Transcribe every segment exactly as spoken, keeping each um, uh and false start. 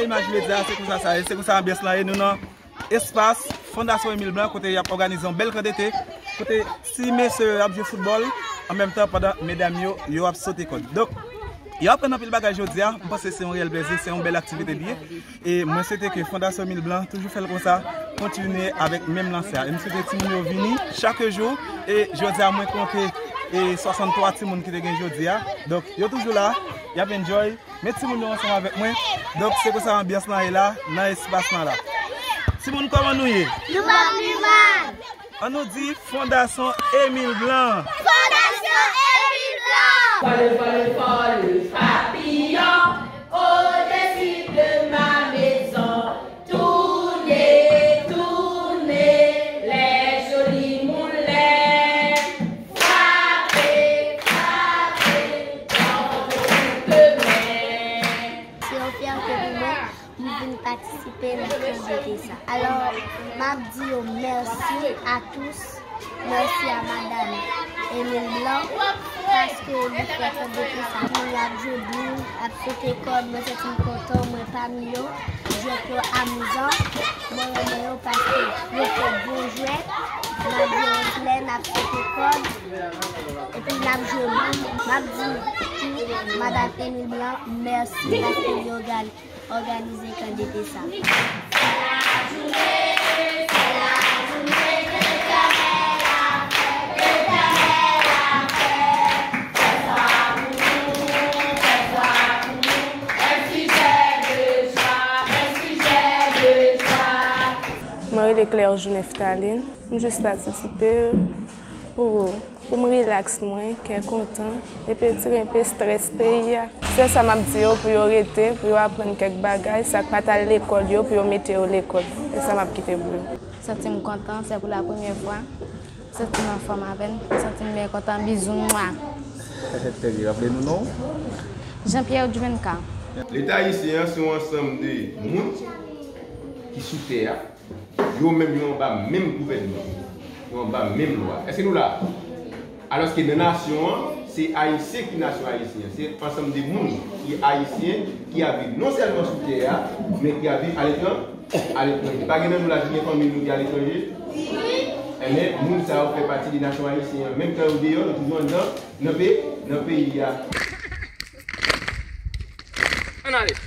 Imaj medya, se konsa sa ye, se konsa anbyans lan ye, nou nan espas Fondasyon Emile Blanc, kote y ap òganize yon bèl kan dete, kote ti mesye yo ap jwe foutbòl, an menm tan pandan medam yo, yo ap sote kòd. Donk, y ap aprann anpil bagay jodi a, m panse se yon reyèl plezi, se yon bèl aktivite li ye. E mwen swete ke Fondasyon Emile Blanc toujou fè l konsa, kontinye avèk menm lansè a. E m swete timoun yo vini chak jou, e jodi a mwen konte e swasanntwa timoun ki te gen jodi a. Donk, yo toujou la, y ap enjoy. Met timoun yo ansanm avèk mwen. Donk, se konsa anbyans lan ye la, nan espas lan la. Timoun, kòman nou ye? Nou pa pi mal. An nou di Fondasyon Emile Blanc. Fondasyon Emile Blanc. Vole, vole, vole, papillon, au-dessus de ma maison. Tourner, tourner, les jolis moulins. Frapper, frapper, dans toutes mains. Se yon fyète pou mwen, m vin patisipe nan kan dete sa. Alò, m ap di yo mèsi a tous. Mèsi a madanm Emile Blanc, paske li fè kan dete sa. Moun yo ap jwe boul, ap sote kòd, mwen santi m kontan, mwen pami yo. Jwèt yo amizan, mwen renmen yo paske yo fè bon jwèt. N ap jwe anglè, n ap sote kòd, epi n ap jwe boul. M ap di tou madanm Emile Blanc mèsi paske li òganize òganize kan dete sa. Mwen rele Claire Jou Neftalin. M jis patisipe pou Pou m rilaks mwen, kè kontan, epi retire enpe estrès peyi a. Sèl sa m ap di yo pou yo rete, pou yo aprann kèk bagay, sa k pa t al lekòl yo, pou yo mete yo lekòl. Se sa m ap kite pou yo. Santi m kontan, se pou la premyè fwa. Santi m anfòm avè n, santi m byen kontan, bizou mwa. Trè byen, raple nou non. Jean Pierre Juvenca. Leta ayisyen an se yon ansanm de moun ki sou tè a. Yo menm, yo anba menm gouvènman, yo anba menm lwa. Èske nou la? Alòske nan nasyon an, se Ayisyen ki nasyon ayisyen an. Se ansanm de moun ki ayisyen, ki ap viv non sèlman sou tè a, men ki ap viv aletran-, aletranje. Pa gen nan nou la ki gen fanmi nou ki aletranje? Enben, moun sa yo fè pati de nasyon ayisyen an. Menm kan yo deyò, yo toujou anndan, nan pe-, nan peyi a. Ann ale.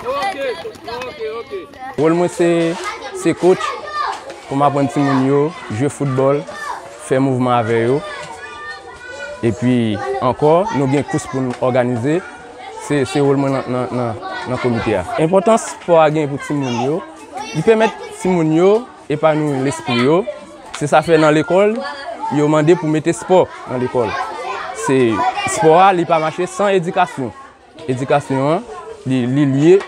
Ok, ok, ok. Wòl mwen se, se coach pou m aprann timoun yo jwe foutbòl, fè mouvman avè yo. Epi ankò, nou gen kous pou n òganize. Se, se wòl mwen nan, nan, nan, nan komite a. Enpòtans spò a gen pou timoun yo, li pèmèt timoun yo epanouyi lespri yo. Se sa fè nan lekòl, yo mande pou mete spò nan lekòl. Se, spò a, li pa mache san edikasyon. Edikasyon an, li, li lye,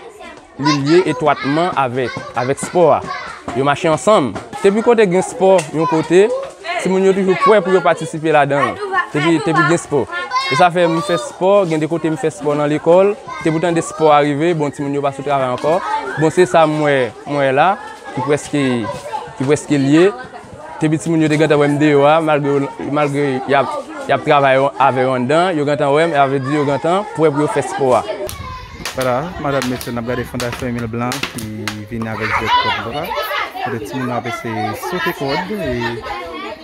li lye etwatman avèk, avèk spò a. Yo mache ansanm. Depi kote gen spò yon kote, timoun yo toujou prè pou yo patisipe ladan l. Depi, depi gen spò. E sa fè m fè spò, gen de kote m fè spò nan lekòl. Te pou tande spò a rive, bon, timoun yo pa sou travay ankò. Bon, se sa m wè, m wè la, ki prèske, ki prèske lye. Depi timoun yo te gentan wè m deyò a, malgre, malgre y ap, y ap travay avè yo anndan, yo gentan wè m, sa vle di yo gentan prè pou yo fè spò a. Vwala, madanm, mesye, n ap gade Fondasyon Emile Blanc ki vini avèk jwèt kòd la. Kote timoun yo ap eseye sote kòd, e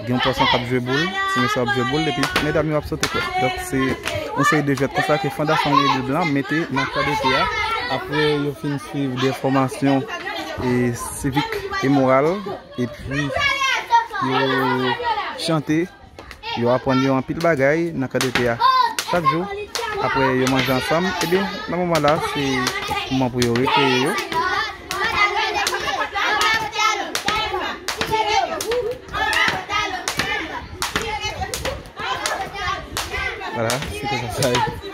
gen yon pòsyon k ap jwe boul, ti mesye ap jwe boul, epi medam yo ap sote kòd. Donk, se yon seri de jwèt konsa ke Fondasyon Emile Blanc mete nan kan dete a. Apre yo fin swiv de fòmasyon e sivik e moral, epi yo chante, yo aprann yo anpil bagay nan kan dete a. Chak jou, apre yo manje ansanm, ebyen, nan moman la, se moman pou yo rekreye yo. Vwala, se konsa sa ye.